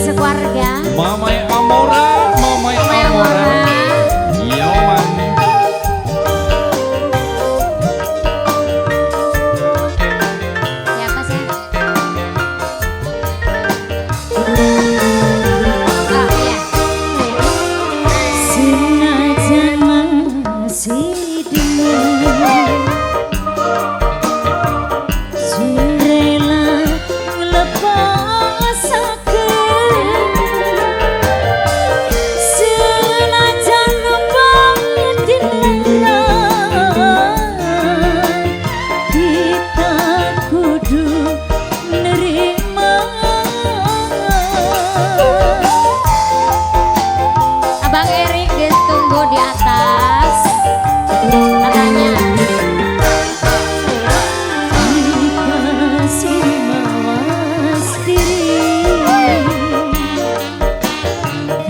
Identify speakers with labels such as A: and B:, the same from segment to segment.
A: Sekeluarga.
B: Mamai Amora, Mamai Amora. Yoman.
A: Siapa sih? Oh iya.
C: Senajan masih demen, rela nglepasaken. Senajan batin kita kudu nerima.
A: Abang Erik ditunggu di atas. Katanya.
C: Dikasih mawas diri,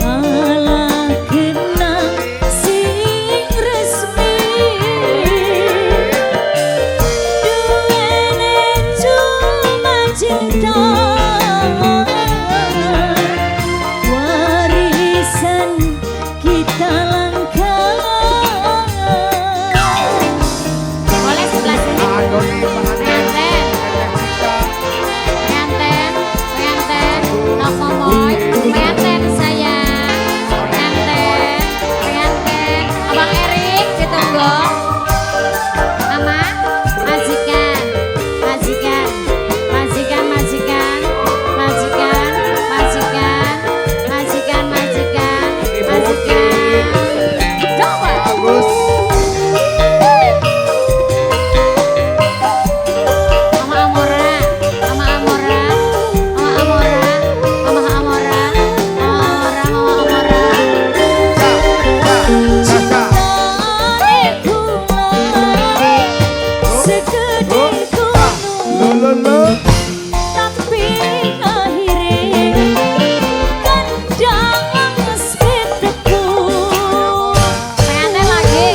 C: kalah kena sing resmi. Duwene cuma cinta, warisan kita langka.
A: Boleh sebelah sini. Penganten. Penganten, penganten, nopo moy, penganten sayang, penganten, penganten, Abang Erik ditunggu, Mama, majikan, majikan, majikan, majikan, majikan, majikan, majikan, majikan, majikan, coba.
D: Bagus.
A: Mama Amora, Mama Amora, Mama Amora, Mama Amora, Mama Amora, Mama Amora.
D: Caca.
C: Segede
D: Lo
C: gunung,
D: lo lo.
C: tapi akhirnya kandang sepetku.
A: Pengantin lagi.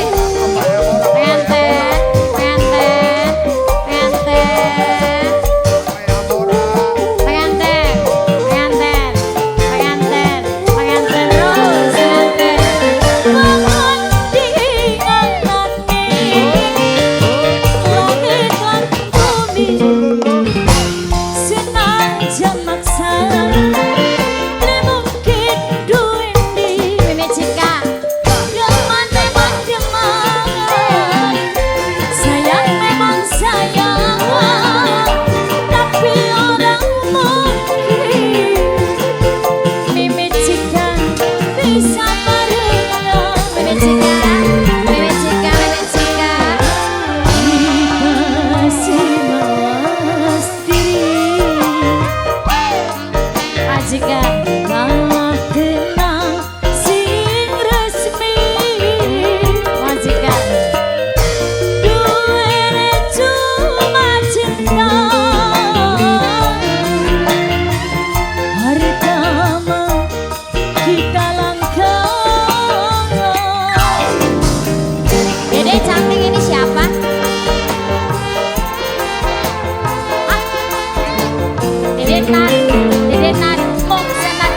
A: Pengantin, pengantin, pengantin, pengantin, pengantin, pengantin, pengantin terus, pengantin.
C: Mandi anane langit lan bumi, senajan maksa le mungkin duweni.
A: Mimi Cika,
C: Deman memang deman, sayang memang sayang, tapi orang mungkin Mimi Cika bisa barengan.
A: Mimi Cika, Mimi Cika, Mimi Cika.
C: Dikasih mawas diri,
A: Majikan.
C: kalah kena sing resmi.
A: Majikan.
C: Duwene cuma cinta, harta mah kita langka.
A: Dede cantik ini siapa? Ah. Dede Nat, Dede Nat, Mok Senat.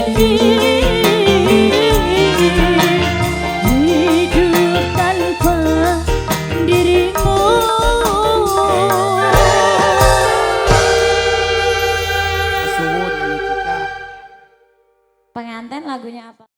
C: iki, hidup tanpa dirimu.
D: Suwun Ayu Cika.
A: Pengantin lagunya apa?